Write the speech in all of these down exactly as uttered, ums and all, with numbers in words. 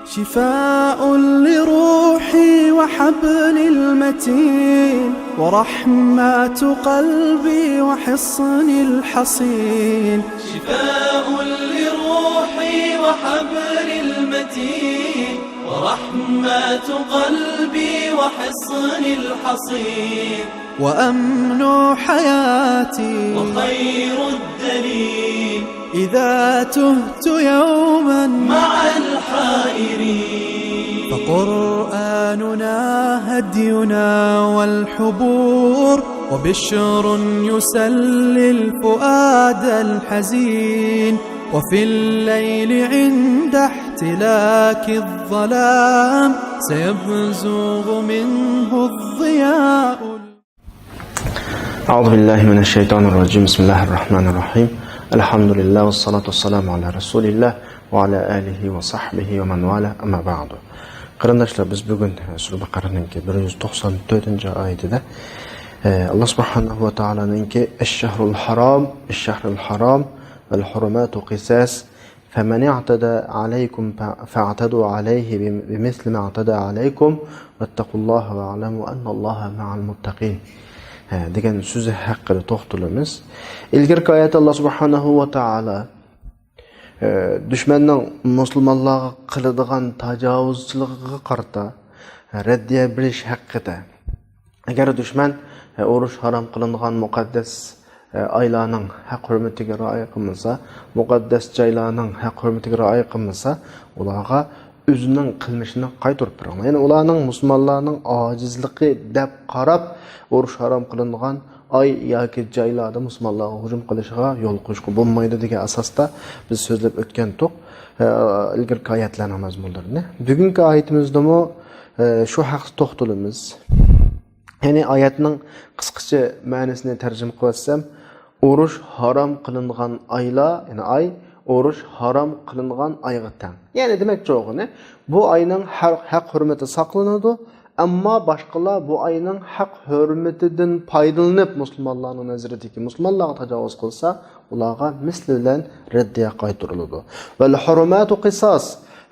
شفاء لروحي وحبل المتين، ورحمة قلبي وحصن الحصين. شفاء لروحي وحبل المتين، ورحمة قلبي وحصن الحصين. وأمن حياتي وخير الدليل، إذا تهت يوما مع الحائرين. فقرآننا هدينا والحبور، وبشر يسلي الفؤاد الحزين. وفي الليل عند احتلاك الظلام، سيبزغ منه الضياء. أعوذ بالله من الشيطان الرجيم. بسم الله الرحمن الرحيم. الحمد لله والصلاة والسلام على رسول الله وعلى آله وصحبه ومن والاه، أما بعد. قېرىنداشلار، بىز بۈگۈن سۈرە بەقەرەنىڭكى بىر يۈز توقسان تۆتىنچى ئايىتىدە، ئە، ئاللا سۇبھانەھۇ ۋە تائالانىڭكى، الشهر الحرام، الشهر الحرام، والحرمات قصاص، فمن اعتدى عليكم فاعتدوا عليه بمثل ما اعتدى عليكم، واتقوا الله واعلموا أن الله مع المتقين. ھە، دېگەن سۆزى ھەققىدە توختىلىمىز. ئىلگىرىكى ئايەتتە ئاللا سۇبھانەھۇ ۋە تائالا، ئە، دۈشمەننىڭ مۇسۇلمانلارغا قىلىدىغان تاجاۋۇزچىلىقىغا قارىتا رەددىيە بېرىش ھەققىدە، ئەگەر دۈشمەن، ئە، ئۇرۇش ھارام قىلىنغان مۇقەددەس، ئە، ئايلارنىڭ ھەق-ھۆرمىتىگە رىئايە قىلمىسا، مۇقەددەس جايلارنىڭ ھەق-ھۆرمىتىگە رىئايە قىلمىسا، ئۇلارغا ئۆزىنىڭ قىلمىشىنى قايتۇرۇپ بېرىڭلار. يەنى ئۇلارنىڭ مۇسۇلمانلارنىڭ ئاجىزلىقى دەپ قاراپ، ئۇرۇش ھارام قىلىنغان ئاي ياكى جايلاردا مۇسۇلمانلارغا ھۇجۇم قىلىشىغا يول قويۇشقا بولمايدۇ دېگەن ئاساستا بىز سۆزلەپ ئۆتكەنتۇق، ئە، ئىلگىرىكى ئايەتلەرنىڭ مەزمۇنلىرىنى. بۈگۈنكى ئايىتىمىزدىمۇ، ئە، شۇ ھەقتە توختىلىمىز. يەنى ئايەتنىڭ قىسقىچە مەنىسىنى تەرجىمە قىلىۋەتسەم، ئۇرۇش ھارام قىلىنغان ئايلار، يەنى ئاي، ئۇرۇش ھارام قىلىنغان ئايغا تەڭ. يەنى دېمەكچى بولغىنى، بۇ ئاينىڭ ھەق-، ھەق-ھۆرمىتى ساقلىنىدۇ، ئەمما باشقىلار بۇ ئاينىڭ ھەق-ھۆرمىتىدىن پايدىلىنىپ، مۇسۇلمانلارنىڭ نەزىرىدىكى مۇسۇلمانلارغا تاجاۋۇز قىلسا، ئۇلارغا مىسلى بىلەن رەددىيە قايتۇرۇلىدۇ. ۋەل ھۇرۇماتۇ قىساس.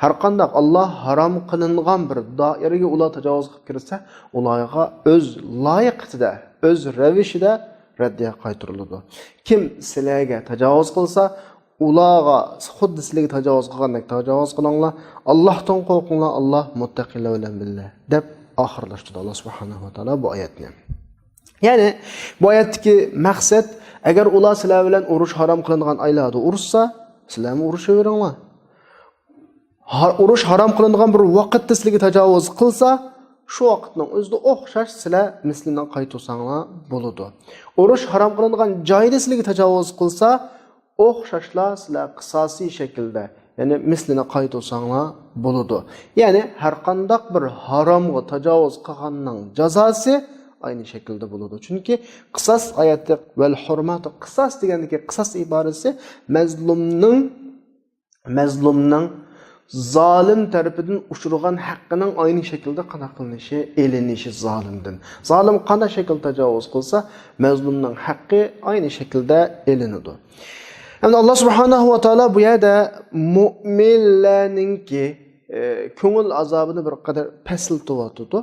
ھەرقانداق ئاللا ھارام قىلىنغان بىر دائىرىگە ئۇلار تاجاۋۇز قىلىپ كىرسە، ئۇلارغا ئۆز لايىقىتىدە، ئۆز رەۋىشىدە رەددىيە قايتۇرۇلىدۇ. كىم سىلەرگە تاجاۋۇز قىلسا، ئۇلارغا خۇددى سىلەرگە تاجاۋۇز قىلغاندەك تاجاۋۇز قىلىڭلار. ئاللاھتىن قورقۇڭلار، ئاللا مۇتتەقىيلار بىلەن بىللە، دەپ ئاخىرلاشتۇرىدۇ ئاللا سۇبھانەھۇ ۋە تائالا بۇ ئايەتنى. يەنى بۇ ئايەتتىكى مەقسەت، ئەگەر ئۇلار سىلەر بىلەن ئۇرۇش ھارام قىلىنغان ئايلاردا ئۇرۇشسا، سىلەرمۇ ئۇرۇشۇۋېرىڭلار. ھار-، ئۇرۇش ھارام قىلىنغان بىر ۋاقىتتا سىلەرگە تاجاۋۇز قىلسا، شۇ ۋاقىتنىڭ ئۆزىدە ئوخشاش سىلەر مىسلىنى قايتۇرساڭلار بولىدۇ. ئۇرۇش ھارام قىلىنغان جايدا سىلەرگە تاجاۋۇز قىلسا، ئوخشاشلا سىلەر قىساسىي شەكىلدە، يەنى مىسلىنى قايتۇرساڭلار بولىدۇ. يەنى ھەرقانداق بىر ھارامغا تاجاۋۇز قىلغاننىڭ جازاسى ئاينى شەكىلدە بولىدۇ. چۈنكى قىساس ئايەتتە ۋەل ھۇرۇماتۇ قىساس دېگەندىكى قىساس ئىبارىسى مەزلۇمنىڭ، مەزلۇمنىڭ زالىم تەرىپىدىن ئۇچرىغان ھەققىنىڭ ئاينى شەكىلدە قانداق قىلىنىشى، ئېلىنىشى زالىمدىن. زالىم قانداق شەكىلدە تاجاۋۇز قىلسا، مەزلۇمنىڭ ھەققى ئاينى شەكىلدە ئېلىنىدۇ. ئەمدى ئاللا سۇبھانەھۇ ۋە تائالا بۇ يەردە مۆمىنلەرنىڭكى، ئە، كۆڭۈل ئازابىنى بىر قەدەر پەسلىتىۋاتىدۇ.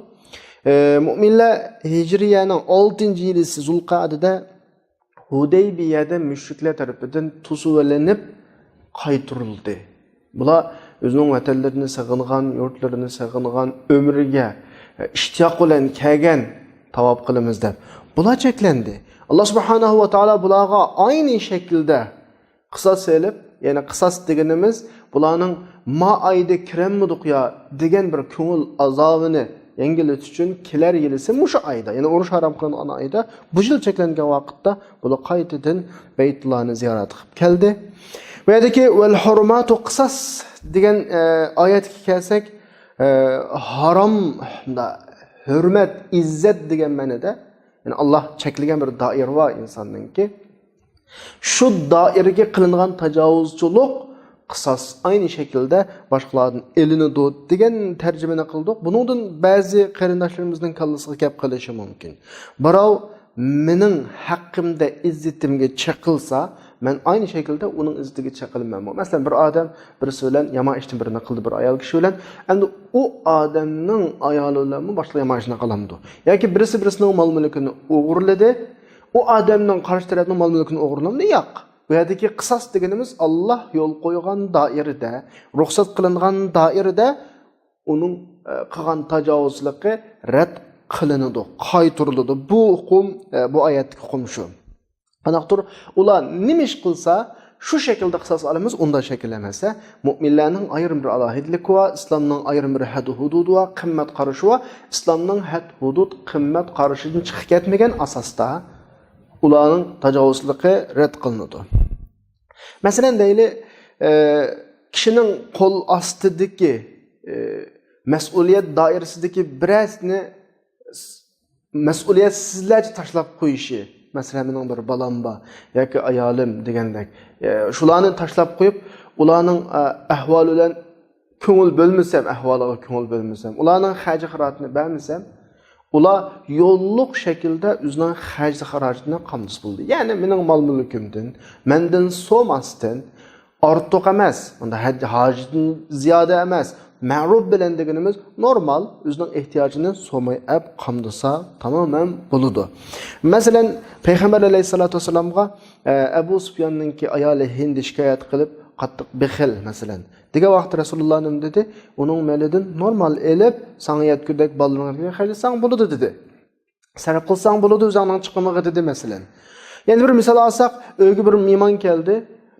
ئە، مۆمىنلەر ھىجرىيەنىڭ ئالتىنچى يىلى زۇلقەئدىدە ھۇدەيبىيەدە مۈشرىكلەر تەرىپىدىن توسۇۋېلىنىپ قايتۇرۇلدى. بۇلار ئۆزىنىڭ ۋەتەنلىرىنى سېغىنغان، يۇرتلىرىنى سېغىنغان، ئۆمرىگە ئىشتىياق بىلەن كەلگەن، تاۋاپ قىلىمىز دەپ. بۇلار چەكلەندى. ئاللا سۇبھانەھۇ ۋە تائالا بۇلارغا ئاينى شەكىلدە قىساس سېلىپ، يەنى قىساس دېگىنىمىز بۇلارنىڭ ما ئايدا كىرەلمىدۇق يا دېگەن بىر كۆڭۈل ئازابىنى يەڭگىللىتىش ئۈچۈن كېلەر يىلىسى مۇشۇ ئايدا، يەنى ئۇرۇش ھارام قىلىنغان ئايدا، بۇ يىل چەكلەنگەن ۋاقىتتا بۇلار قايتىدىن بەيتۇللانى زىيارەت قىلىپ كەلدى. بۇ يەردىكى ۋەل ھۇرۇماتۇ قىساس دېگەن، ئە، ئايەتكە كەلسەك، ئە، ھارام، مۇنداق، ھۆرمەت، ئىززەت دېگەن مەنىدە، يەنى ئاللا چەكلىگەن بىر دائىرە بار ئىنساننىڭكى. شۇ دائىرىگە قىلىنغان تاجاۋۇزچىلىق قىساس ئاينى شەكىلدە باشقىلاردىن ئېلىنىدۇ دېگەن تەرجىمىنى قىلدۇق. بۇنىڭدىن بەزى قېرىنداشلىرىمىزنىڭ كاللىسىغا گەپ قېلىشى مۇمكىن. بىراۋ مېنىڭ ھەققىمدە ئىززىتىمگە چېقىلسا، مەن ئاينى شەكىلدە ئۇنىڭ ئىززىتىگە چېقىلىمەنمۇ؟ مەسىلەن، بىر ئادەم بىرسى بىلەن يامان ئىشتىن بىرىنى قىلدى، بىر ئايال كىشى بىلەن. ئەمدى ئۇ ئادەمنىڭ ئايالى بىلەنمۇ باشقا يامان ئىشنى قىلامدۇ؟ ياكى بىرسى بىرسىنىڭ مال-مۈلكىنى ئوغرىلىدى، ئۇ ئادەمنىڭ قارشى تەرەپنىڭ مال-مۈلكىنى ئوغرىلامدۇ؟ ياق. بۇ يەردىكى قىساس دېگىنىمىز ئاللا يول قويغان دائىرىدە، رۇخسەت قىلىنغان دائىرىدە ئۇنىڭ، ئە، قىلغان تاجاۋۇزچىلىقى رەت قىلىنىدۇ، قايتۇرۇلىدۇ. بۇ ئۇقۇم، ئە، بۇ ئايەتتىكى ئۇقۇم شۇ. قانداقتۇر ئۇلار نېمە ئىش قىلسا، شۇ شەكىلدە قىساس ئالىمىز، ئۇنداق شەكىل ئەمەس. مۆمىنلەرنىڭ ئايرىم بىر ئالاھىدىلىكى بار، ئىسلامنىڭ ئايرىم بىر ھەد-ھۇدۇدى بار، قىممەت قارىشى بار. ئىسلامنىڭ ھەد-ھۇدۇد، قىممەت قارىشىدىن چىقىپ كەتمىگەن ئاساستا ئۇلارنىڭ تاجاۋۇزچىلىقى رەت قىلىنىدۇ. مەسىلەن، دەيلى، ئە، كىشىنىڭ قول ئاستىدىكى، ئە، مەسئۇلىيەت دائىرىسىدىكى بىرەرسىنى مەسئۇلىيەتسىزلەرچە تاشلاپ قويۇشى، مەسىلەن، مېنىڭ بىر بالام بار ياكى ئايالىم دېگەندەك، ئە، شۇلارنى تاشلاپ قويۇپ، ئۇلارنىڭ، ئە، ئەھۋالى بىلەن كۆڭۈل بۆلمىسەم، ئەھۋالىغا كۆڭۈل بۆلمىسەم، ئۇلارنىڭ خەجى خىراجىتىنى بەرمىسەم، ئۇلار يوللۇق شەكىلدە ئۆزىنىڭ خەجى خىراجىتىنى قامدىسا بولىدۇ. يەنى مېنىڭ مال-مۈلكۈمدىن، مەندىن سوماستىن، ئارتۇق ئەمەس، ئۇندا ھەج-، ھاجىتىدىن زىيادە ئەمەس، مەرۇپ بىلەن دېگىنىمىز نورمال، ئۆزىنىڭ ئېھتىياجىنى سوماي ئەپ قامدىسا تامامەن بولىدۇ. مەسىلەن، پەيغەمبەر ئەلەيھىسسالاتۇ ۋەسسالامغا، ئە، ئەبۇ سۇپياننىڭكى ئايالى ھىندى شىكايەت قىلىپ، قاتتىق بېخىل، مەسىلەن، دېگەن ۋاقىتتا رەسۇلۇللا نېمە دېدى؟ ئۇنىڭ مالىدىن نورمال ئېلىپ، ساڭا يەتكۈدەك بالىلىرىڭغا خەجلىسەڭ بولىدۇ، دېدى. سەرپ قىلساڭ بولىدۇ ئۆزۈڭنىڭ چىقىمىغا، دېدى، مەسىلەن. يەنە بىر مىسال ئالساق، ئۆيگە بىر مېھمان كەلدى.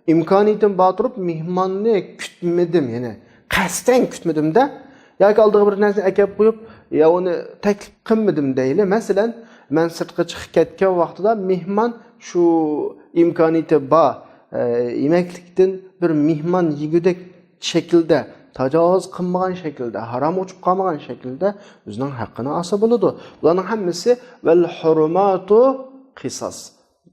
ئىمكانىيىتىم بار تۇرۇپ مېھماننى كۈتمىدىم، يەنى قەستەن كۈتمىدىم-دە. ياكى ئالدىغا بىر نەرسىنى ئەكەپ قويۇپ، يا ئۇنى تەكلىپ قىلمىدىم دەيلى. مەسىلەن، مەن سىرتقا چىقىپ كەتكەن ۋاقتىدا مېھمان شۇ ئىمكانىيىتى بار، ئە، يېمەكلىكتىن بىر مېھمان يېگۈدەك شەكىلدە، تاجاۋۇز قىلمىغان شەكىلدە، ھارام ئۇچۇپ قالمىغان شەكىلدە ئۆزىنىڭ ھەققىنى ئالسا بولىدۇ. بۇلارنىڭ ھەممىسى ۋەل ھۇرۇماتۇ قىساس.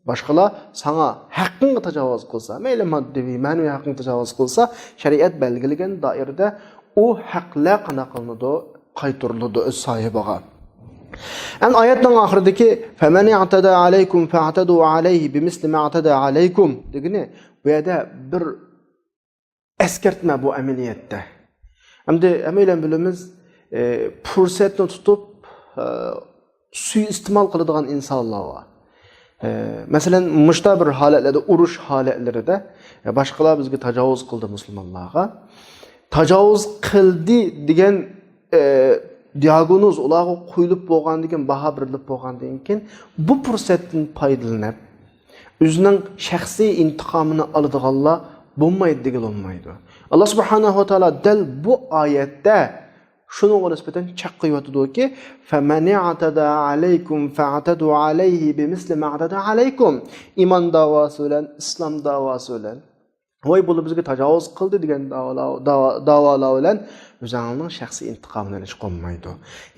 باشقىلار ساڭا ھەققىڭگە تاجاۋۇز قىلسا، مەيلى ماددىي، مەنىۋى ھەققىڭگە تاجاۋۇز قىلسا، شەرىئەت بەلگىلىگەن دائىرىدە ئۇ ھەقلەر قانداق قىلىنىدۇ؟ قايتۇرۇلىدۇ ئۆز ساھىبىغا. ئەمدى ئايەتنىڭ ئاخىرىدىكى فَمَنِ اعْتَدَى عَلَيْكُمْ فَاعْتَدُوا عَلَيْهِ بِمِثْلِ مَا اعْتَدَى عَلَيْكُمْ دېگىنى، بۇ يەردە بىر ئەسكەرتمە بۇ ئەمەلىيەتتە. ئەمدى ھەممەيلەن بىلىمىز، ئە، پۇرسەتنى تۇتۇپ، ئە، سۇيىئىستېمال قىلىدىغان ئىنسانلار بار. ئە، مەسىلەن، مۇشتا بىر ھالەتلەردە، ئۇرۇش ھالەتلىرىدە، ئە، باشقىلار بىزگە تاجاۋۇز قىلدى مۇسۇلمانلارغا. تاجاۋۇز قىلدى دېگەن، ئە، دىياگنوز ئۇلارغا قويۇلۇپ بولغاندىن كېيىن، باھا بېرىلىپ بولغاندىن كېيىن، بۇ پۇرسەتتىن پايدىلىنىپ، ئۆزىنىڭ شەخسىي ئىنتىقامىنى ئالىدىغانلار بولمايدۇ دېگىلى بولمايدۇ. ئاللا سۇبھانەھۇ ۋە تائالا دەل بۇ ئايەتتە شۇنىڭغا نىسبەتەن چاققا ئېيتىۋاتىدۇكى، فَمَنِ اعْتَدَى عَلَيْكُمْ فَاعْتَدُوا عَلَيْهِ بِمِثْلِ مَا اعْتَدَى عَلَيْكُمْ. ئىمان داۋاسى بىلەن، ئىسلام داۋاسى بىلەن، ۋاي، بۇلار بىزگە تاجاۋۇز قىلدى دېگەن داۋالا-، داۋا-، داۋالار بىلەن ئۆزۈڭنىڭ شەخسىي ئىنتىقامىنى ئېلىشقا بولمايدۇ.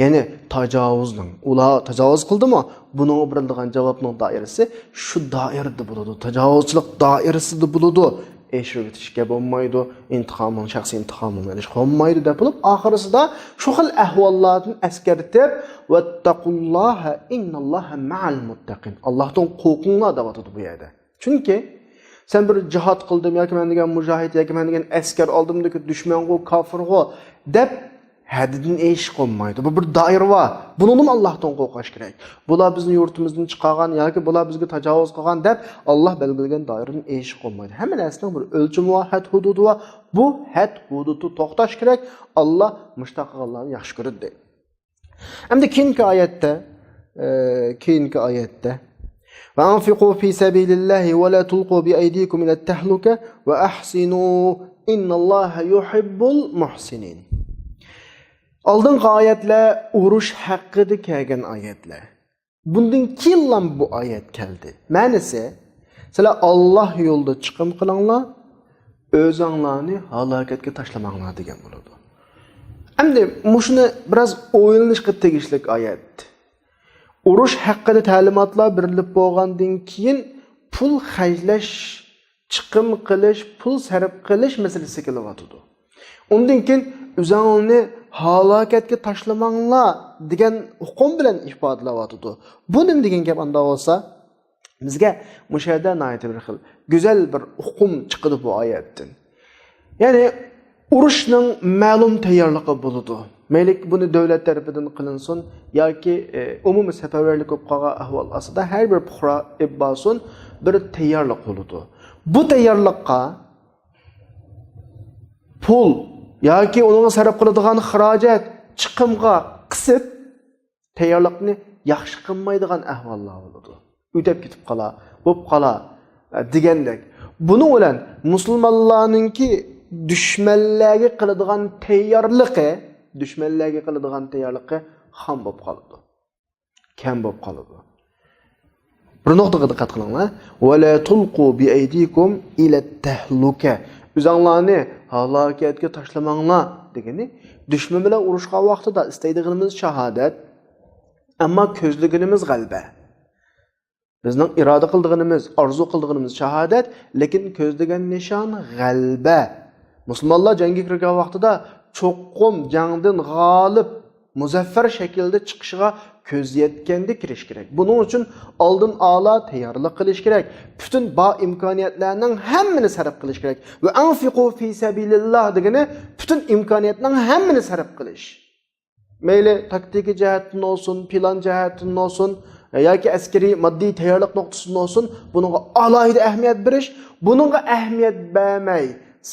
يەنى تاجاۋۇزنىڭ، ئۇلار تاجاۋۇز قىلدىمۇ، بۇنىڭغا بېرىلىدىغان جاۋابنىڭ دائىرىسى شۇ دائىرىدە بولىدۇ. تاجاۋۇزچىلىق دائىرىسىدە بولىدۇ. ئېشىرىۋېتىشكە بولمايدۇ، ئىنتىقامىڭ، شەخسىي ئىنتىقامىڭنى ئېلىشقا بولمايدۇ دەپ بولۇپ، ئاخىرىسىدا شۇ خىل ئەھۋاللاردىن ئەسكەرتىپ، «ۋەتتەقۇللاھە ئىننەللاھە مەئەل مۇتتەقىن.» ئاللاھتىن قورقۇڭلار دەۋاتىدۇ بۇ يەردە. چۈنكى سەن بىر جىھاد قىلدىم ياكى مەن دېگەن مۇجاھىد ياكى مەن دېگەن ئەسكەر ئالدىمدىكى دۈشمەنغۇ، كاپىرغۇ دەپ ھەددىدىن ئېشىشقا بولمايدۇ. بۇ بىر دائىرە بار. بۇنىڭدىمۇ ئاللاھتىن قورقۇش كېرەك. بۇلار بىزنى يۇرتىمىزدىن چىقارغان ياكى بۇلار بىزگە تاجاۋۇز قىلغان دەپ ئاللاھ بەلگىلىگەن دائىرىدىن ئېشىشقا بولمايدۇ. ھەممە نەرسىنىڭ بىر ئۆلچىمى بار، ھەد ھۇدۇدى بار. بۇ ھەد ھۇدۇدتا توختاش كېرەك. ئاللاھ مۇشۇنداق قىلغانلارنى ياخشى كۆرىدۇ دەيدۇ. ئەمدى كېيىنكى ئايەتتە، ئە، كېيىنكى ئايەتتە، «وأنفقوا في سبيل الله ولا تلقوا بأيديكم إلى التهلكة وأحسنوا إن الله يحب المحسنين.» ئالدىنقى ئايەتلەر ئۇرۇش ھەققىدە كەلگەن ئايەتلەر. بۇندىن كېيىنلا بۇ ئايەت كەلدى. مەنىسى، سىلەر ئاللاھ يولىدا چىقىم قىلىڭلار، ئۆزۈڭلارنى ھالاكەتكە تاشلىماڭلار دېگەن بولىدۇ. ئەمدى مۇشۇنى بىراز ئويلىنىشقا تېگىشلىك ئايەت. ئۇرۇش ھەققىدە تەلىماتلار بېرىلىپ بولغاندىن كېيىن پۇل خەجلەش، چىقىم قىلىش، پۇل سەرپ قىلىش مەسىلىسى كېلىۋاتىدۇ. ئۇندىن كېيىن ئۆزۈڭلارنى ھالاكەتكە تاشلىماڭلار دېگەن ئۇقۇم بىلەن ئىپادىلەۋاتىدۇ. بۇ نېمە دېگەن گەپ ئاندا بولسا؟ بىزگە مۇشۇ يەردە ناھايىتى بىر خىل گۈزەل بىر ئۇقۇم چىقىدۇ بۇ ئايەتتىن. يەنى ئۇرۇشنىڭ مەلۇم تەييارلىقى بولىدۇ. مەيلى بۇنى دۆلەت تەرىپىدىن قىلىنسۇن ياكى، ئە، ئومۇمىي سەپەرۋەرلىك بولۇپ قالغان ئەھۋال ئاستىدا ھەر بىر پۇقرا ئېلىپ بارسۇن، بىر تەييارلىق بولىدۇ. بۇ تەييارلىققا پۇل ياكى ئۇنىڭغا سەرپ قىلىدىغان خىراجەت چىقىمغا قىسىپ، تەييارلىقنى ياخشى قىلمايدىغان ئەھۋاللار بولىدۇ. ئۆتەپ كېتىپ قالا، بولۇپ قالا، ئە، دېگەندەك. بۇنىڭ بىلەن مۇسۇلمانلارنىڭكى دۈشمەنلەرگە قىلىدىغان تەييارلىقى، دۈشمەنلەرگە قىلىدىغان تەييارلىقى خام بولۇپ قالىدۇ. كەم بولۇپ قالىدۇ. بىر نۇقتىغا دىققەت قىلىڭلار. «ولا تلقوا بأيديكم إلى التهلكة». ئۆزۈڭلارنى ھالاكەتكە تاشلىماڭلار دېگىنى، دۈشمەن بىلەن ئۇرۇشقان ۋاقتىدا ئىستەيدىغىنىمىز شاھادەت، ئەمما كۆزلىگىنىمىز غەلىبە. بىزنىڭ ئىرادە قىلىدىغىنىمىز، ئارزۇ قىلىدىغىنىمىز شاھادەت، لېكىن كۆزلىگەن نىشان غەلىبە. مۇسۇلمانلار جەڭگە كىرگەن ۋاقتىدا چوقۇم جەڭدىن غالىب، مۇزەففەر شەكىلدە چىقىشىغا كۆز يەتكەندە كىرىش كېرەك. بۇنىڭ ئۈچۈن ئالدىن ئالا تەييارلىق قىلىش كېرەك. پۈتۈن بار ئىمكانىيەتلەرنىڭ ھەممىنى سەرپ قىلىش كېرەك. «وأنفقوا في سبيل الله» دېگىنى پۈتۈن ئىمكانىيەتنىڭ ھەممىنى سەرپ قىلىش. مەيلى تاكتىكا جەھەتتىن بولسۇن، پىلان جەھەتتىن بولسۇن، ياكى ئەسكىرىي ماددىي تەييارلىق نۇقتىسىدىن بولسۇن، بۇنىڭغا ئالاھىدە ئەھمىيەت بېرىش، بۇنىڭغا ئەھمىيەت بەرمەي،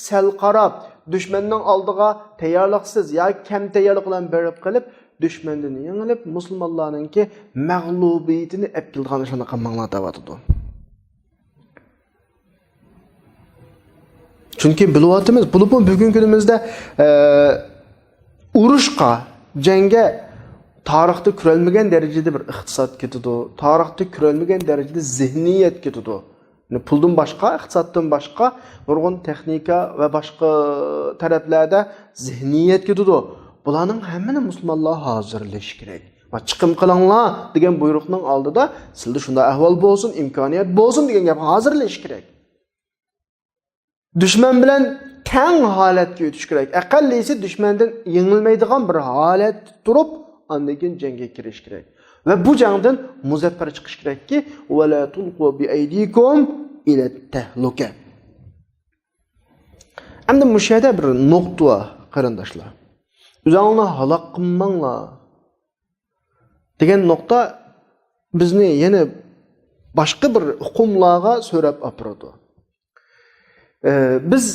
سەل قاراپ، دۈشمەننىڭ ئالدىغا تەييارلىقسىز ياكى كەم تەييارلىق بىلەن بېرىپ قېلىپ، دۈشمەندىن يېڭىلىپ، مۇسۇلمانلارنىڭكى مەغلۇبىيىتىنى ئەپ كېلىدىغان ئىشلارنى قىلماڭلار دەۋاتىدۇ. چۈنكى بىلىۋاتىمىز، بولۇپمۇ بۈگۈنكى كۈنىمىزدە، ئە، ئۇرۇشقا، جەڭگە تارىختا كۆرۈلمىگەن دەرىجىدە بىر ئىقتىساد كېتىدۇ، تارىختا كۆرۈلمىگەن دەرىجىدە زېھنىيەت كېتىدۇ. يەنى پۇلدىن باشقا، ئىقتىسادتىن باشقا نۇرغۇن تېخنىكا ۋە باشقا تەرەپلەردە زېھنىيەت كېتىدۇ. بۇلارنىڭ ھەممىنى مۇسۇلمانلار ھازىرلىشى كېرەك. «ۋە چىقىم قىلىڭلار» دېگەن بۇيرۇقنىڭ ئالدىدا سىلىدە شۇنداق ئەھۋال بولسۇن، ئىمكانىيەت بولسۇن دېگەن گەپ ھازىرلىشى كېرەك. دۈشمەن بىلەن تەڭ ھالەتكە ئۆتۈش كېرەك. ئەقەللىسى دۈشمەندىن يېڭىلمەيدىغان بىر ھالەتتە تۇرۇپ، ئاندىن كېيىن جەڭگە كىرىش كېرەك. ۋە بۇ جەڭدىن مۇزەپپەر چىقىش كېرەككى، «ولا تلقوا بأيديكم إلى التهلكة». ئەمدى مۇشۇ يەردە بىر نۇقتا بار، قېرىنداشلار. «ئۆزۈڭلارنى ھالاك قىلماڭلار» دېگەن نۇقتا بىزنى يەنە باشقا بىر ئۇقۇملارغا سۆرەپ ئاپىرىدۇ. ئە، بىز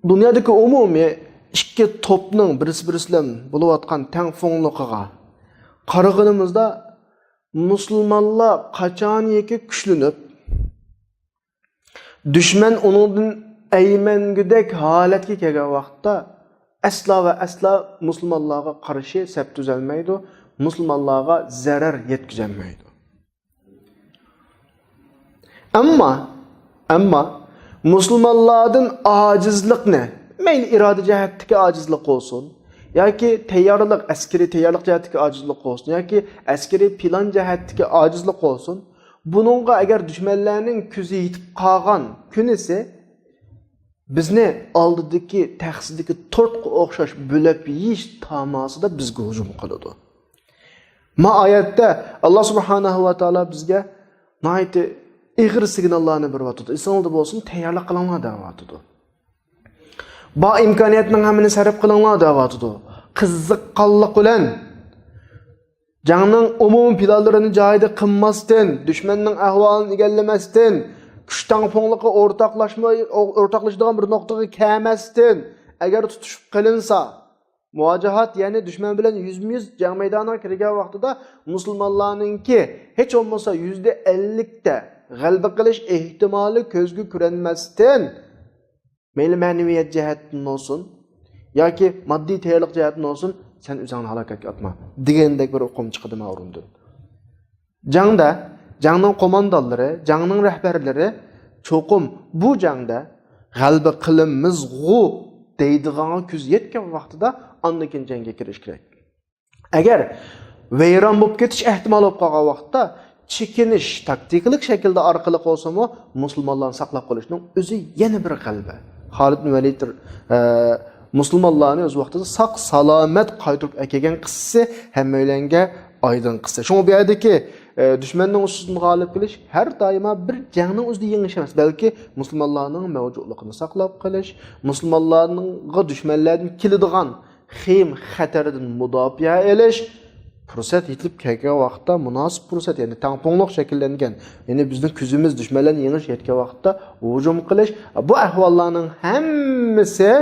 دۇنيادىكى ئومۇمىي ئىككى توپنىڭ بىرسى-بىرسى بىلەن بولۇۋاتقان تەڭپۇڭلۇقىغا قارىغىنىمىزدا، مۇسۇلمانلار قاچانكى كۈچلىنىپ، دۈشمەن ئۇنىڭدىن ئەيمەنگۈدەك ھالەتكە كەلگەن ۋاقىتتا، ئەسلا ۋە ئەسلا مۇسۇلمانلارغا قارشى سەپ تۈزەلمەيدۇ، مۇسۇلمانلارغا زەرەر يەتكۈزەلمەيدۇ. ئەمما، ئەمما مۇسۇلمانلاردىن ئاجىزلىقنى، مەيلى ئىرادە جەھەتتىكى ئاجىزلىق بولسۇن، ياكى تەييارلىق، ئەسكىرىي تەييارلىق جەھەتتىكى ئاجىزلىق بولسۇن، ياكى ئەسكىرىي پىلان جەھەتتىكى ئاجىزلىق بولسۇن، بۇنىڭغا ئەگەر دۈشمەنلەرنىڭ كۆزى يېتىپ قالغان كۈنىسى، بىزنى ئالدىدىكى تەخسىدىكى تورتقا ئوخشاش بۆلەپ يېيىش تاماسىدا بىزگە ھۇجۇم قىلىدۇ. ما ئايەتتە ئاللا سۇبھانەھۇ ۋە تائالا بىزگە ناھايىتى ئېغىر سىگناللارنى بېرىۋاتىدۇ. ئېسىڭلاردا بولسۇن، تەييارلىق قىلىڭلار دەۋاتىدۇ. بار ئىمكانىيەتنىڭ ھەممىنى سەرپ قىلىڭلار دەۋاتىدۇ. قىزىققانلىق بىلەن جەڭنىڭ ئومۇمىي پىلانلىرىنى جايىدا قىلماستىن، دۈشمەننىڭ ئەھۋالىنى ئىگىلىمەستىن، كۈچ تەڭپۇڭلۇقى ئورتاقلاشماي، ئورتاقلىشىدىغان بىر نۇقتىغا كەلمەستىن، ئەگەر تۇتۇشۇپ قېلىنسا، مۇۋاجىھات، يەنى دۈشمەن بىلەن يۈزمۇ يۈز جەڭ مەيدانىغا كىرگەن ۋاقتىدا مۇسۇلمانلارنىڭكى ھېچ بولمىسا يۈزدە ئەللىكتە غەلىبە قىلىش ئېھتىمالى كۆزگە كۆرۈنمەستىن، مەيلى مەنىۋىيەت جەھەتتىن بولسۇن ياكى ماددىي تەييارلىق جەھەتتىن بولسۇن، سەن ئۆزۈڭنى ھالاكەتكە ئاتما دېگەندەك بىر ئۇقۇم چىقىدۇ مەن ئورۇندىن. جەڭدە، جەڭنىڭ قوماندانلىرى، جەڭنىڭ رەھبەرلىرى چوقۇم بۇ جەڭدە غەلىبە قىلىمىزغۇ دەيدىغانغا كۆزى يەتكەن ۋاقتىدا ئاندىن كېيىن جەڭگە كىرىش كېرەك. ئەگەر ۋەيران بولۇپ كېتىش ئەھتىمالى بولۇپ قالغان ۋاقىتتا، چېكىنىش تاكتىكىلىق شەكىلدە ئارقىلىق بولسىمۇ، مۇسۇلمانلارنى ساقلاپ قېلىشنىڭ ئۆزى يەنە بىر غەلىبە. خالىد بىن ۋەلىد، ئە، مۇسۇلمانلارنى ئۆز ۋاقتىدا ساق سالامەت قايتۇرۇپ ئەكەلگەن قىسسىسى ھەممەيلەنگە ئايدىڭ قىسسە. شۇڭا بۇ يەردىكى، ئە، دۈشمەننىڭ ئۈستىدىن غالىب كېلىش ھەر دائىما بىر جەڭنىڭ ئۆزىدە يېڭىش ئەمەس، بەلكى مۇسۇلمانلارنىڭ مەۋجۇتلۇقىنى ساقلاپ قېلىش، مۇسۇلمانلارغا دۈشمەنلەردىن كېلىدىغان خېيىم خەتەردىن مۇداپىئە ئېلىش، پۇرسەت يېتىپ كەلگەن ۋاقىتتا مۇناسىپ پۇرسەت، يەنى تەڭپۇڭلۇق شەكىللەنگەن، يەنى بىزنىڭ كۈچىمىز دۈشمەنلەرنى يېڭىش يەتكەن ۋاقىتتا ھۇجۇم قىلىش، بۇ ئەھۋاللارنىڭ ھەممىسى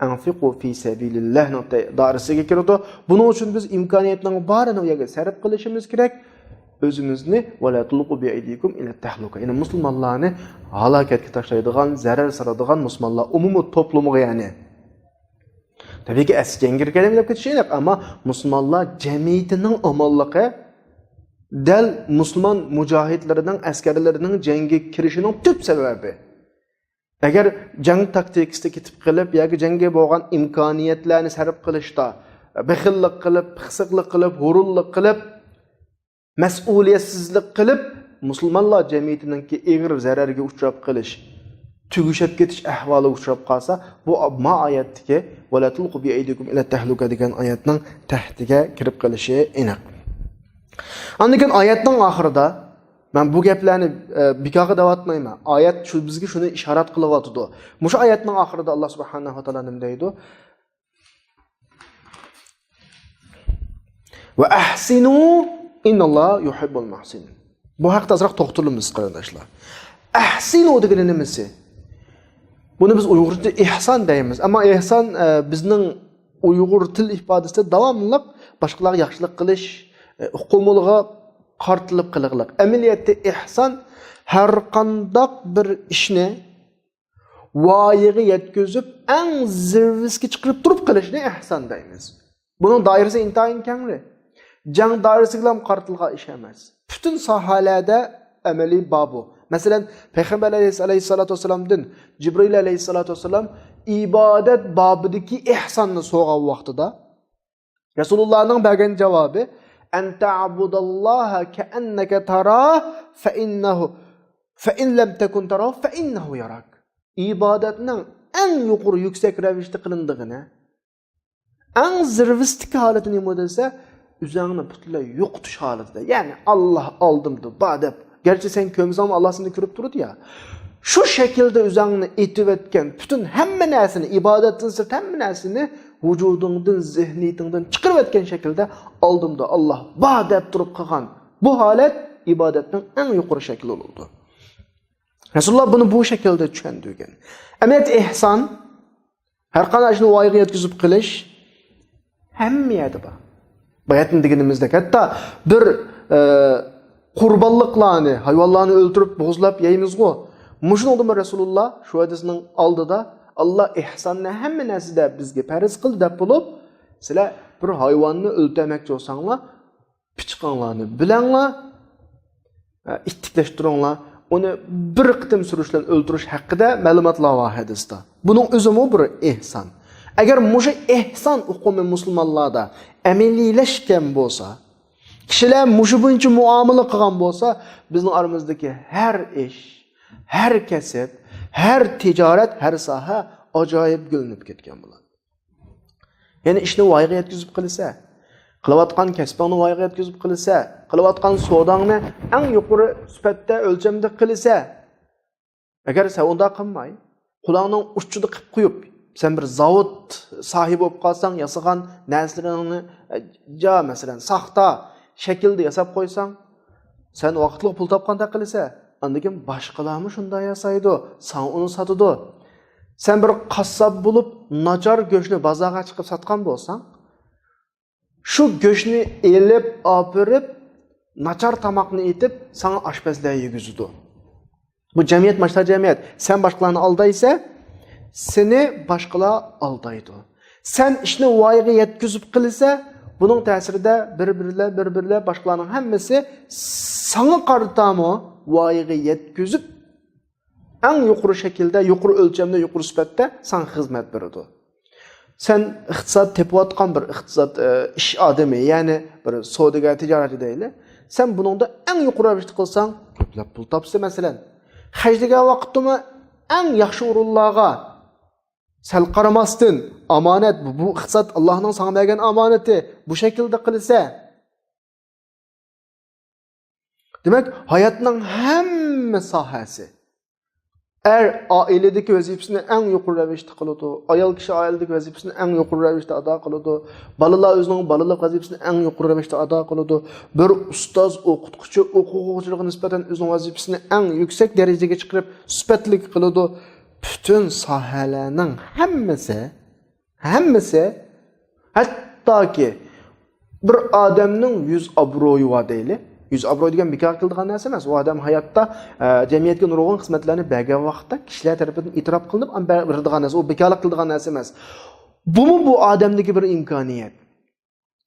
ئەنفىقۇ فى سەبىلىللاھنىڭ دائىرىسىگە كىرىدۇ. بۇنىڭ ئۈچۈن بىز ئىمكانىيەتنىڭ بارىنى ئۇ يەرگە سەرپ قىلىشىمىز كېرەك. ئۆزىمىزنى ۋەلا تۇلقۇ بىئەيدىكۇم ئىلە تەھلۇكە. يەنى مۇسۇلمانلارنى ھالاكەتكە تاشلايدىغان، زەرەر سالىدىغان مۇسۇلمانلار ئومۇمىي توپلۇمىغا، يەنى. تەبىئىيكى، ئەسلى جەڭگە كىرگەن دەپ كېتىش ئېنىق، ئەمما مۇسۇلمانلار جەمئىيىتىنىڭ ئامانلىقى دەل مۇسۇلمان مۇجاھىدلىرىنىڭ، ئەسكەرلىرىنىڭ جەڭگە كىرىشىنىڭ تۈپ سەۋەبى. ئەگەر جەڭ تاكتىكىسىدا كېتىپ قېلىپ ياكى جەڭگە بولغان ئىمكانىيەتلەرنى سەرپ قىلىشتا بېخىللىق قىلىپ، پىخسىقلىق قىلىپ، ھۇرۇنلۇق قىلىپ، مەسئۇلىيەتسىزلىك قىلىپ، مۇسۇلمانلار جەمئىيىتىنىڭكى ئېغىر زەرەرگە ئۇچراپ قېلىش، تۈگىشىپ كېتىش ئەھۋالىغا ئۇچراپ قالسا، بۇ ما ئايەتتىكى «ۋەلا تۇلقۇ بىئەيدىكۇم ئىلە تەھلۇكە» دېگەن ئايەتنىڭ تەھتىگە كىرىپ قېلىشى ئېنىق. ئاندىن كېيىن ئايەتنىڭ ئاخىرىدا، مەن بۇ گەپلەرنى، ئە، بىكارغا دەۋاتمايمەن. ئايەت شۇ، بىزگە شۇنى ئىشارەت قىلىۋاتىدۇ. مۇشۇ ئايەتنىڭ ئاخىرىدا ئاللا سۇبھانەھۇ ۋە تائالا نېمە دەيدۇ؟ «ۋە ئەھسىنۇ ئىنناللاھە يۇھىببۇل مۇھسىنىن.» بۇ ھەقتە ئازراق توختىلىمىز، قېرىنداشلار. ئەھسىنۇ دېگىنى نېمىسى؟ بۇنى بىز ئۇيغۇرچە ئېھسان دەيمىز. ئەمما ئېھسان، ئە، بىزنىڭ ئۇيغۇر تىل ئىپادىسىدە داۋاملىق باشقىلارغا ياخشىلىق قىلىش، ئە، ئۇقۇمىغا قارىتىلىپ قىلىقلىق. ئەمەلىيەتتە ئېھسان ھەر قانداق بىر ئىشنى ۋايىغا يەتكۈزۈپ، ئەڭ زىرۋىسىگە چىقىرىپ تۇرۇپ قىلىشنى ئېھسان دەيمىز. بۇنىڭ دائىرىسى ئىنتايىن كەڭرى. جەڭ دائىرىسىگىلا قارىتىلغان ئىش ئەمەس. پۈتۈن ساھەلەردە ئەمەلىي بار بۇ. مەسىلەن، پەيغەمبەر ئەلەيھىس-، ئەلەيھىسسالاتۇ ۋەسسالامدىن جىبرىئىل ئەلەيھىسسالاتۇ ۋەسسالام ئىبادەت بابىدىكى ئېھساننى سورىغان ۋاقتىدا، رەسۇلۇللانىڭ بەرگەن جاۋابى، «ئەن تەئبۇداللاھە كەئەننەكە تاراه، فەئىننەھۇ، فەئىن لەم تەكۇن تاراه، فەئىننەھۇ ياراك.» ئىبادەتنىڭ ئەڭ يۇقىرى، يۈكسەك رەۋىشتە قىلىنىدىغىنى، ئەڭ زىرۋىسىدىكى ھالىتى نېمە دېسە، ئۆزۈڭنى پۈتۈنلەي يوقىتىش ھالىتىدە، يەنى، «ئاللا ئالدىمدا بار» دەپ، گەرچە سەن كۆرمىسەڭمۇ، ئاللا سېنى كۆرۈپ تۇرىدۇ يا. شۇ شەكىلدە ئۆزۈڭنى ئېتىۋەتكەن پۈتۈن ھەممە نەرسىنى، ئىبادەتتىن سىرت ھەممە نەرسىنى ۋۇجۇدۇڭدىن، زېھنىيىتىڭدىن چىقىرىۋەتكەن شەكىلدە، «ئالدىمدا ئاللا بار» دەپ تۇرۇپ قىلغان بۇ ھالەت ئىبادەتنىڭ ئەڭ يۇقىرى شەكلى بولىدۇ. رەسۇلۇللا بۇنى بۇ شەكىلدە چۈشەندۈرگەن. ئەمەلىيەتتە ئېھسان، ھەر قانداق ئىشنى ۋايىغا يەتكۈزۈپ قىلىش ھەممە يەردە بار. باياتىن دېگىنىمىزدەك، ھەتتا بىر، ئە، قۇربانلىقلارنى، ھايۋانلارنى ئۆلتۈرۈپ، بوغۇزلاپ يەيمىزغۇ. مۇشۇنىڭدىمۇ رەسۇلۇللا شۇ ھەدىسنىڭ ئالدىدا، «ئاللا ئېھساننى ھەممە نەرسىدە بىزگە پەرز قىلدى» دەپ بولۇپ، سىلەر بىر ھايۋاننى ئۆلتۈرمەكچى بولساڭلار، پىچىقىڭلارنى بىلەڭلار، ئىتتىكلەشتۈرۈڭلار، ئۇنى بىر قېتىم سۈرۈش بىلەن ئۆلتۈرۈش ھەققىدە مەلۇماتلار بار ھەدىستە. بۇنىڭ ئۆزىمۇ بىر ئېھسان. ئەگەر مۇشۇ ئېھسان ئۇقۇمى مۇسۇلمانلاردا ئەمەلىيلەشكەن بولسا، كىشىلەر مۇشۇ بويىچە مۇئامىلە قىلغان بولسا، بىزنىڭ ئارىمىزدىكى ھەر ئىش، ھەر كەسىپ، ھەر تىجارەت، ھەر ساھە ئاجايىپ گۈللىنىپ كەتكەن بولىدۇ. يەنى ئىشنى ۋايىغا يەتكۈزۈپ قىلىسە، قىلىۋاتقان كەسپىڭنى ۋايىغا يەتكۈزۈپ قىلىسە، قىلىۋاتقان سوداڭنى ئەڭ يۇقىرى سۈپەتتە، ئۆلچەمدە قىلىسە، ئەگەر سەن ئۇنداق قىلماي، قۇلاقنىڭ ئۇچىدا قىلىپ قويۇپ، سەن بىر زاۋۇت ساھىبى بولۇپ قالساڭ، ياسىغان نەرسىلىرىڭنى، ئە، جا، مەسىلەن، ساختا شەكىلدە ياساپ قويساڭ، سەن ۋاقىتلىق پۇل تاپقاندەك قىلىسەن. ئاندىن كېيىن باشقىلارمۇ شۇنداق ياسايدۇ، ساڭا ئۇنى ساتىدۇ. سەن بىر قاسساپ بولۇپ، ناچار گۆشنى بازارغا چىقىپ ساتقان بولساڭ، شۇ گۆشنى ئېلىپ، ئاپىرىپ، ناچار تاماقنى ئېتىپ، ساڭا ئاشپەزلەر يېگۈزىدۇ. بۇ جەمئىيەت، ماشتا جەمئىيەت. سەن باشقىلارنى ئالدايسەن، سېنى باشقىلار ئالدايدۇ. سەن ئىشنى ۋايىغا يەتكۈزۈپ قىلىسەن، بۇنىڭ تەسىرىدە بىر-بىرلەپ، بىر-بىرلەپ باشقىلارنىڭ ھەممىسى ساڭا قارىتامۇ ۋايىغا يەتكۈزۈپ، ئەڭ يۇقىرى شەكىلدە، يۇقىرى ئۆلچەمدە، يۇقىرى سۈپەتتە ساڭا خىزمەت بېرىدۇ. سەن ئىقتىساد تېپىۋاتقان بىر ئىقتىساد، ئە، ئىش ئادىمى، يەنى بىر سودىگەر، تىجارەتچى دەيلى. سەن بۇنىڭدا ئەڭ يۇقىرى رەۋىشتە قىلساڭ، كۆپلەپ پۇل تاپىسەن، مەسىلەن. خەجلىگەن ۋاقىتتىمۇ ئەڭ ياخشى ئورۇنلارغا سەل قارىماستىن، ئامانەت، بۇ، بۇ ئىقتىساد ئاللانىڭ ساڭا بەرگەن ئامانىتى، بۇ شەكىلدە قىلىسەن. دېمەك، ھاياتنىڭ ھەممە ساھەسى، ئەر ئائىلىدىكى ۋەزىپىسىنى ئەڭ يۇقىرى رەۋىشتە قىلىدۇ، ئايال كىشى ئائىلىدىكى ۋەزىپىسىنى ئەڭ يۇقىرى رەۋىشتە ئادا قىلىدۇ، بالىلار ئۆزىنىڭ بالىلىق ۋەزىپىسىنى ئەڭ يۇقىرى رەۋىشتە ئادا قىلىدۇ، بىر ئۇستاز، ئوقۇتقۇچى ئوقۇغۇچىلىرىغا نىسبەتەن ئۆزىنىڭ ۋەزىپىسىنى ئەڭ يۈكسەك دەرىجىگە چىقىرىپ سۈپەتلىك قىلىدۇ. پۈتۈن ساھەلەرنىڭ ھەممىسى، ھەممىسى، ھەتتاكى بىر ئادەمنىڭ يۈز ئابرۇيى بار دەيلى. يۈز ئابرۇي دېگەن بىكار قىلىدىغان نەرسە ئەمەس. ئۇ ئادەم ھاياتتا، ئە، جەمئىيەتكە نۇرغۇن خىزمەتلەرنى بەرگەن ۋاقىتتا كىشىلەر تەرىپىدىن ئېتىراپ قىلىنىپ، ئەمما بېرىدىغان نەرسە. ئۇ بىكارلىق قىلىدىغان نەرسە ئەمەس. بۇمۇ بۇ ئادەمدىكى بىر ئىمكانىيەت.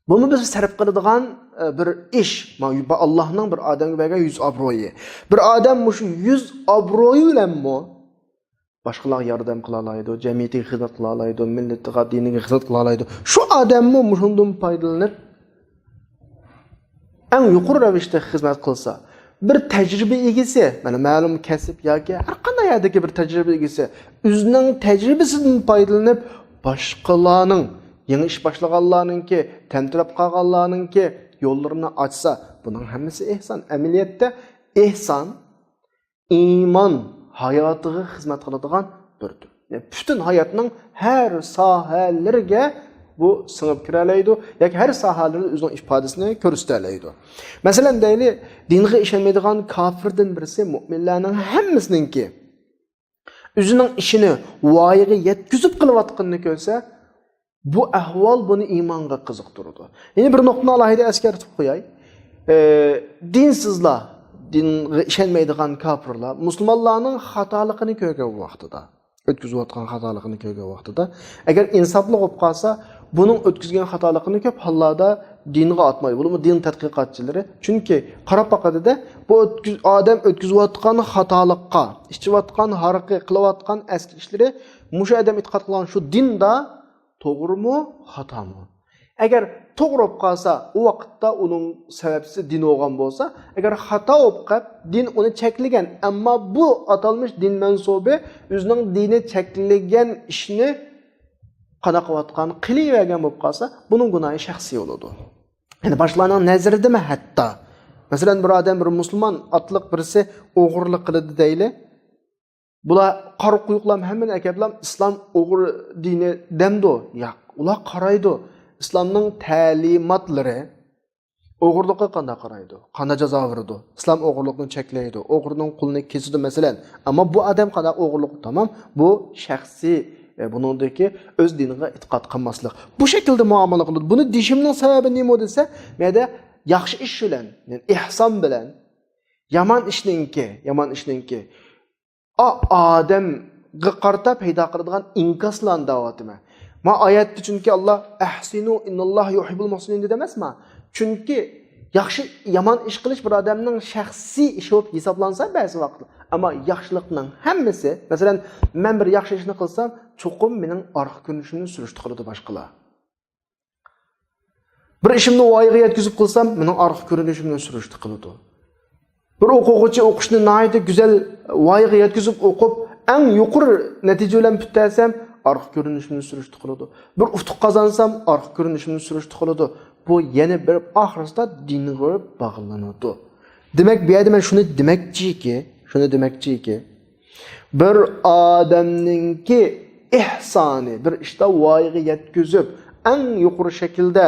بۇمۇ بىز سەرپ قىلىدىغان، ئە، بىر ئىش. ما-، با-، ئاللاھنىڭ بىر ئادەمگە بەرگەن يۈز ئابرۇيى. بىر ئادەم مۇشۇ يۈز ئابرۇيى بىلەنمۇ باشقىلارغا ياردەم قىلالايدۇ، جەمئىيىتىگە خىزمەت قىلالايدۇ، مىللىتىغا، دىنىگە خىزمەت قىلالايدۇ. شۇ ئادەممۇ مۇشۇندىن پايدىلىنىپ، ئەڭ يۇقىرى رەۋىشتە خىزمەت قىلسا، بىر تەجرىبە ئىگىسى، مانا مەلۇم كەسىپ ياكى ھەر قانداق يەردىكى بىر تەجرىبە ئىگىسى ئۆزىنىڭ تەجرىبىسىدىن پايدىلىنىپ، باشقىلارنىڭ، يېڭى ئىش باشلىغانلارنىڭكى، تەمتىرەپ قالغانلارنىڭكى يوللىرىنى ئاچسا، بۇنىڭ ھەممىسى ئېھسان. ئەمەلىيەتتە ئېھسان ئىمان ھاياتىغا خىزمەت قىلىدىغان بىر تۈر. يەنى پۈتۈن ھاياتنىڭ ھەر ساھەلىرىگە بۇ سىڭىپ كىرەلەيدۇ ياكى ھەر ساھەلىرىدە ئۆزىنىڭ ئىپادىسىنى كۆرسىتەلەيدۇ. مەسىلەن، دەيلى، دىنغا ئىشەنمەيدىغان كاپىردىن بىرسى مۇئمىنلارنىڭ ھەممىسىنىڭكى ئۆزىنىڭ ئىشىنى ۋايىغا يەتكۈزۈپ قىلىۋاتقىنىنى كۆرسە، بۇ ئەھۋال بۇنى ئىمانغا قىزىقتۇرىدۇ. يەنە بىر نۇقتىنى ئالاھىدە ئەسكەرتىپ قوياي. ئە، دىنسىزلار، دىنغا ئىشەنمەيدىغان كاپىرلار مۇسۇلمانلارنىڭ خاتالىقىنى كۆرگەن ۋاقتىدا، ئۆتكۈزۈۋاتقان خاتالىقىنى كۆرگەن ۋاقتىدا، ئەگەر ئىنساپلىق بولۇپ قالسا، بۇنىڭ ئۆتكۈزگەن خاتالىقىنى كۆپ ھاللاردا دىنغا ئاتمايدۇ، بولۇپمۇ دىن تەتقىقاتچىلىرى. چۈنكى قاراپ باقىدۇ-دە، بۇ ئۆتكۈز-، ئادەم ئۆتكۈزۈۋاتقان خاتالىققا، ئىچىۋاتقان ھارىقى، قىلىۋاتقان ئەسكى ئىشلىرى، مۇشۇ ئادەم ئېتىقاد قىلغان شۇ دىندا توغرىمۇ، خاتامۇ؟ ئەگەر توغرا بولۇپ قالسا، ئۇ ۋاقىتتا ئۇنىڭ سەۋەبچىسى دىن بولغان بولسا، ئەگەر خاتا بولۇپ قېلىپ، دىن ئۇنى چەكلىگەن، ئەمما بۇ ئاتالمىش دىن مەنسۇبى ئۆزىنىڭ دىنى چەكلىگەن ئىشنى قانداق قىلىۋاتقان، قىلىۋەرگەن بولۇپ قالسا، بۇنىڭ گۇناھى شەخسىي بولىدۇ. يەنى باشقىلارنىڭ نەزىرىدىمۇ ھەتتا. مەسىلەن، بىر ئادەم، بىر مۇسۇلمان ئاتلىق بىرسى ئوغرىلىق قىلىدۇ دەيلى. بۇلار قارا قويۇقلام ھەممىنى ئەكەپلام ئىسلام ئوغرى دىنى دەمدۇ؟ ياق، ئۇلار قارايدۇ. ئىسلامنىڭ تەلىماتلىرى ئوغرىلىققا قانداق قارايدۇ؟ قانداق جازا بېرىدۇ؟ ئىسلام ئوغرىلىقنى چەكلەيدۇ. ئوغرىنىڭ قولىنى كېسىدۇ، مەسىلەن. ئەمما بۇ ئادەم قانداق ئوغرىلىق؟ تامام، بۇ شەخسىي، ئە، بۇنىڭدىكى ئۆز دىنىغا ئېتىقاد قىلماسلىق. بۇ شەكىلدە مۇئامىلە قىلىدۇ. بۇنى دېيىشىمنىڭ سەۋەبى نېمە دېسە، مەيدە ياخشى ئىش بىلەن، يەنى ئېھسان بىلەن، يامان ئىشنىڭكى، يامان ئىشنىڭكى ئا-، ئادەمگە قارىتا پەيدا قىلىدىغان ئىنكاسلارنى دەۋاتىمەن. ما ئايەتتە چۈنكى ئاللا «ئەھسىنۇ ئىنناللاھە يۇھىببۇل مۇھسىنىن» دېدى ئەمەسما؟ چۈنكى ياخشى، يامان ئىش قىلىش بىر ئادەمنىڭ شەخسىي ئىشى بولۇپ ھېسابلانسا بەزى ۋاقىتتا. ئەمما ياخشىلىقنىڭ ھەممىسى، مەسىلەن، مەن بىر ياخشى ئىشنى قىلسام، چوقۇم مېنىڭ ئارقا كۆرۈنۈشۈمنى سۈرۈشتە قىلىدۇ باشقىلار. بىر ئىشىمنى ۋايىغا يەتكۈزۈپ قىلسام، مېنىڭ ئارقا كۆرۈنۈشۈمنى سۈرۈشتە قىلىدۇ. بىر ئوقۇغۇچى ئوقۇشنى ناھايىتى گۈزەل ۋايىغا يەتكۈزۈپ ئوقۇپ، ئەڭ يۇقىرى نەتىجە بىلەن پۈتتۈرسەم، ئارقا كۆرۈنۈشۈمنى سۈرۈشتە قىلىدۇ. بىر ئۇتۇق قازانسام، ئارقا كۆرۈنۈشۈمنى سۈرۈشتە قىلىدۇ. بۇ يەنە بېرىپ ئاخىرسىدا دىنغا باغلىنىدۇ. دېمەك، بۇ يەردە مەن شۇنى دېمەكچىكى، شۇنى دېمەكچىكى، بىر ئادەمنىڭكى ئېھسانى، بىر ئىشتا ۋايىغا يەتكۈزۈپ، ئەڭ يۇقىرى شەكىلدە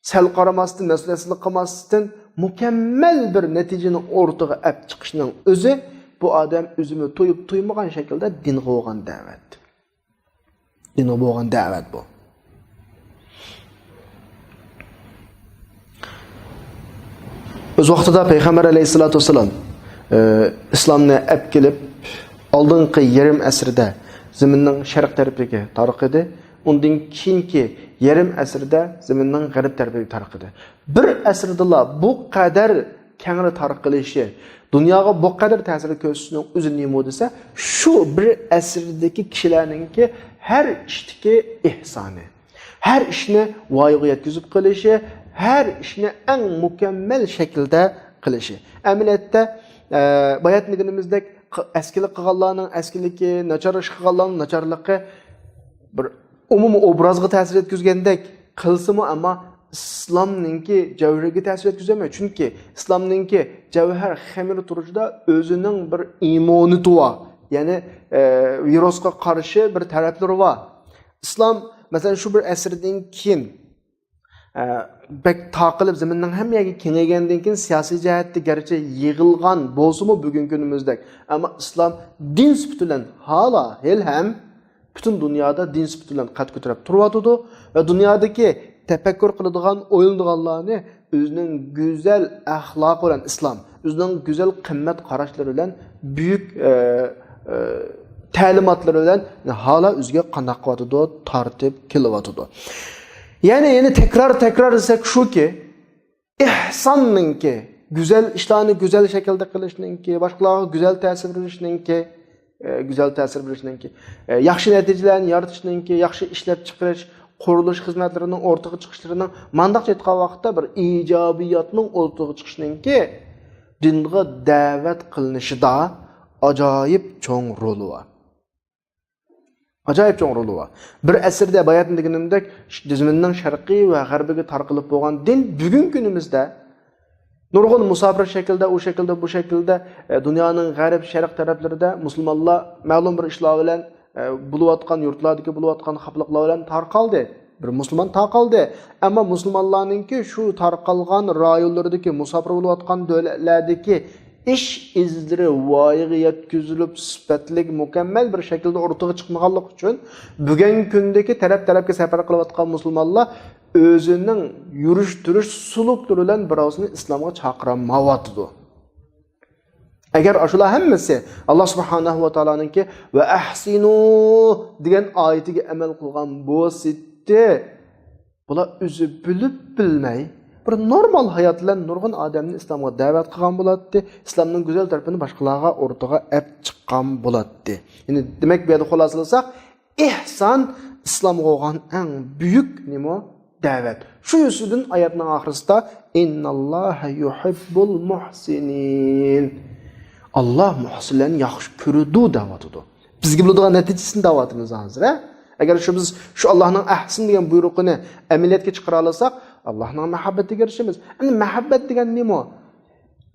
سەل قارىماستىن، مەسئۇلىيەتسىزلىك قىلماستىن، مۇكەممەل بىر نەتىجىنى ئوتتۇرىغا ئەپ چىقىشنىڭ ئۆزى، بۇ ئادەم ئۆزىمۇ تۇيۇپ تۇيمىغان شەكىلدە دىنغا بولغان دەۋەت. دىنغا بولغان دەۋەت بۇ. ئۆز ۋاقتىدا پەيغەمبەر ئەلەيھىسسالاتۇ ۋەسسالام، ئى، ئىسلامنى ئەپ كېلىپ، ئالدىنقى يېرىم ئەسىردە زېمىننىڭ شەرق تەرىپىگە تارقىدى. ئۇندىن كېيىنكى يېرىم ئەسىردە زېمىننىڭ غەرب تەرىپىگە تارقىدى. بىر ئەسىردىلا بۇ قەدەر كەڭرى تارقىلىشى، دۇنياغا بۇ قەدەر تەسىر كۆرسىتىشنىڭ ئۆزى نېمە دېسە، شۇ بىر ئەسىردىكى كىشىلەرنىڭكى ھەر ئىشتىكى ئېھسانى، ھەر ئىشنى ۋايىغا يەتكۈزۈپ قىلىشى، ھەر ئىشنى ئەڭ مۇكەممەل شەكىلدە قىلىشى. ئەمەلىيەتتە، ئە، بايا دېگىنىمىزدەك، ق-، ئەسكىلىك قىلغانلارنىڭ ئەسكىلىكى، ناچار ئىش قىلغانلارنىڭ ناچارلىقى بىر ئومۇمىي ئوبرازغا تەسىر يەتكۈزگەندەك قىلسىمۇ، ئەمما ئىسلامنىڭكى جەۋھىرىگە تەسىر يەتكۈزەلمەيدۇ. چۈنكى ئىسلامنىڭكى جەۋھەر خېمىرى تۇرۇشىدا ئۆزىنىڭ بىر ئىممۇنىتى بار. يەنى، ئە، ۋىرۇسقا قارشى بىر تەرەپلىرى بار. ئىسلام، مەسىلەن، شۇ بىر ئەسىردىن كېيىن، ئە، بەك تارقىلىپ، زېمىننىڭ ھەممە يەرگە كېڭەيگەندىن كېيىن، سىياسىي جەھەتتە گەرچە يىغىلغان بولسىمۇ بۈگۈنكى كۈنىمىزدەك، ئەمما ئىسلام دىن سۈپىتى بىلەن ھالا، ھېلىھەم پۈتۈن دۇنيادا دىن سۈپىتى بىلەن قەد كۆتۈرۈپ تۇرۇۋاتىدۇ ۋە دۇنيادىكى تەپەككۇر قىلىدىغان، ئويلىنىدىغانلارنى ئۆزىنىڭ گۈزەل ئەخلاقى بىلەن، ئىسلام ئۆزىنىڭ گۈزەل قىممەت قاراشلىرى بىلەن، بۈيۈك، ئە، ئە، تەلىماتلىرى بىلەن ھالا ئۆزىگە قانداق قىلىۋاتىدۇ، تارتىپ كېلىۋاتىدۇ. يەنى، يەنى تەكرار، تەكرار دېسەك شۇكى، ئېھساننىڭكى، گۈزەل ئىشلارنى گۈزەل شەكىلدە قىلىشنىڭكى، باشقىلارغا گۈزەل تەسىر بېرىشنىڭكى، ئە، گۈزەل تەسىر بېرىشنىڭكى، ئە، ياخشى نەتىجىلەرنى يارىتىشنىڭكى، ياخشى ئىشلەپچىقىرىش، قۇرۇلۇش خىزمەتلىرىنىڭ ئورتىغا چىقىشلىرىنىڭ، مانداقچە ئېيتقان ۋاقىتتا بىر ئىجابىياتنىڭ ئورتىغا چىقىشىنىڭكى دىنغا دەۋەت قىلىنىشىدا ئاجايىپ چوڭ رولى بار. ئاجايىپ چوڭ رولى بار. بىر ئەسىردە باياتىن دېگىنىمدەك، زېمىننىڭ شەرقىي ۋە غەربىگە تارقىلىپ بولغان دىن بۈگۈنكى كۈنىمىزدە نۇرغۇن مۇساپىر شەكلىدە، ئۇ شەكلىدە، بۇ شەكلىدە، ئە، دۇنيانىڭ غەرب، شەرق تەرەپلىرىدە مۇسۇلمانلار مەلۇم بىر ئىشلار بىلەن، ئە، بولۇۋاتقان، يۇرتلاردىكى بولۇۋاتقان خاپىلىقلار بىلەن تارقالدى. بىر مۇسۇلمان تارقالدى. ئەمما مۇسۇلمانلارنىڭكى شۇ تارقالغان رايونلىرىدىكى، مۇساپىر بولۇۋاتقان دۆلەتلەردىكى ئىش ئىزلىرى ۋايىغا يەتكۈزۈلۈپ، سۈپەتلىك، مۇكەممەل بىر شەكىلدە ئورتىغا چىقمىغانلىقى ئۈچۈن، بۈگۈنكى كۈندىكى تەرەپ-تەرەپكە سەپەر قىلىۋاتقان مۇسۇلمانلار ئۆزىنىڭ يۈرۈش-تۇرۇش سۇلۇقلىرى بىلەن بىراۋسىنى ئىسلامغا چاقىرالمايۋاتىدۇ. ئەگەر ئاشۇلار ھەممىسى ئاللا سۇبھانەھۇ ۋە تائالانىڭكى «ۋە ئەھسىنۇ» دېگەن ئايىتىگە ئەمەل قىلغان بولسىدى، بۇلار ئۆزى بىلىپ بىلمەي بىر نورمال ھايات بىلەن نۇرغۇن ئادەمنى ئىسلامغا دەۋەت قىلغان بولاتتى، ئىسلامنىڭ گۈزەل تەرىپىنى باشقىلارغا ئورتىغا ئەپ چىققان بولاتتى. يەنى دېمەك، بۇ يەردە خۇلاسىلىساق، ئېھسان ئىسلامغا بولغان ئەڭ بۈيۈك نېمە؟ دەۋەت. شۇ يۈزىدىن ئايەتنىڭ ئاخىرىسىدا «ئىنناللاھە يۇھىببۇل مۇھسىنىن». ئاللا مۇھسىنلارنى ياخشى كۆرىدۇ دەۋاتىدۇ. بىزگە بولىدىغان نەتىجىسىنى دەۋاتىمىز ھازىر، ھە؟ ئەگەر شۇ بىز شۇ ئاللانىڭ ئەھسىن دېگەن بۇيرۇقىنى ئەمەلىيەتكە چىقىرالايساق، ئاللانىڭ مەھەببىتىگە ئېرىشىمىز. ئەمدى مەھەببەت دېگەن نېمە؟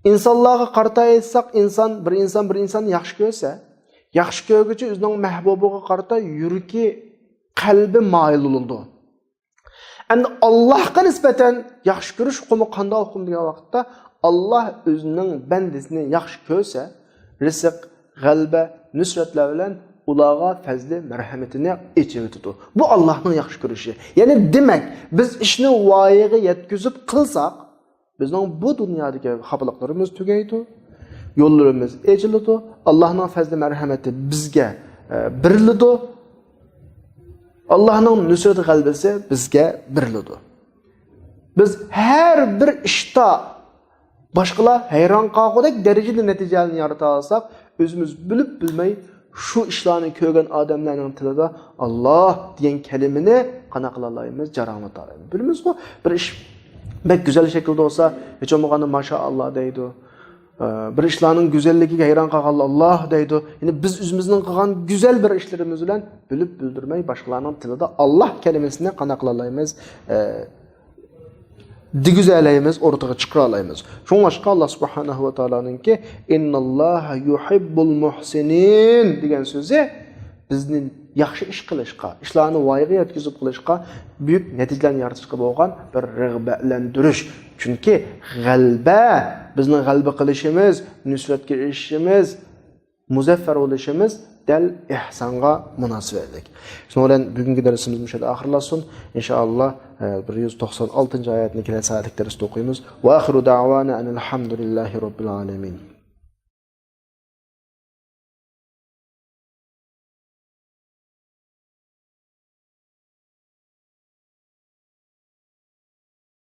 ئىنسانلارغا قارىتا ئېيتساق، ئىنسان، بىر ئىنسان بىر ئىنساننى ياخشى كۆرسە، ياخشى كۆرگۈچى ئۆزىنىڭ مەھبۇبىغا قارىتا يۈرىكى، قەلبى مايىل بولىدۇ. ئەمدى ئاللاھقا نىسبەتەن ياخشى كۆرۈش ئۇقۇمى قانداق ئۇقۇم دېگەن ۋاقىتتا، ئاللاھ ئۆزىنىڭ بەندىسىنى ياخشى كۆرسە، رىزىق، غەلىبە، نۇسرەتلەر بىلەن ئۇلارغا پەزلى مەرھەمىتىنى ئېچىۋېتىدۇ. بۇ ئاللاھنىڭ ياخشى كۆرۈشى. يەنى دېمەك، بىز ئىشنى ۋايىغا يەتكۈزۈپ قىلساق، بىزنىڭ بۇ دۇنيادىكى خاپىلىقلىرىمىز تۈگەيدۇ، يوللىرىمىز ئېچىلىدۇ، ئاللاھنىڭ پەزلى مەرھەمىتى بىزگە، ئە، بېرىلىدۇ، ئاللاھنىڭ نۇسرەت غەلىبىسى بىزگە بېرىلىدۇ. بىز ھەر بىر ئىشتا باشقىلار ھەيران قالغۇدەك دەرىجىدە نەتىجىلەرنى يارىتالىساق، ئۆزىمىز بىلىپ بىلمەي شۇ ئىشلارنى كۆرگەن ئادەملەرنىڭ تىلىدا «ئاللاھ» دېگەن كەلىمىنى قانداق قىلالايمىز، جاراڭلىتالايمىز. بىلىمىزغۇ، بىر ئىش بەك گۈزەل شەكىلدە بولسا، ھېچ بولمىغاندا «ماشائاللاھ» دەيدۇ. ئە، بىر ئىشلارنىڭ گۈزەللىكىگە ھەيران قالغانلار «ئاللاھ» دەيدۇ. يەنى بىز ئۆزىمىزنىڭ قىلغان گۈزەل بىر ئىشلىرىمىز بىلەن بىلىپ بىلدۈرمەي باشقىلارنىڭ تىلىدا «ئاللاھ» كەلىمىسىنى قانداق قىلالايمىز؟ ئە، دېگۈزەلەيمىز، ئورتىغا چىقىرالايمىز. شۇڭلاشقا ئاللاھ سۇبھانەھۇ ۋە تائالانىڭكى «ئىنناللاھە يۇھىببۇل مۇھسىنىن» دېگەن سۆزى بىزنى ياخشى ئىش قىلىشقا، ئىشلارنى ۋايىغا يەتكۈزۈپ قىلىشقا، بۈيۈك نەتىجىلەرنى يارىتىشقا بولغان بىر رىغبەتلەندۈرۈش. چۈنكى غەلىبە، بىزنىڭ غەلىبە قىلىشىمىز، نۇسرەتكە ئېرىشىشىمىز، مۇزەففەر بولۇشىمىز دەل ئېھسانغا مۇناسىۋەتلىك. شۇنىڭ بىلەن بۈگۈنكى دەرسىمىز مۇشۇ يەردە ئاخىرلاشسۇن. ئىنشائاللاھ، ئە، بىر يۈز توقسان ئالتىنچى ئايەتنى كېلەر سائەتلىك دەرستە ئوقۇيمىز. ۋە ئاخىرۇ دەئۋانا ئەنىل ھەمدۇلىللاھى رەببىل ئالەمىن.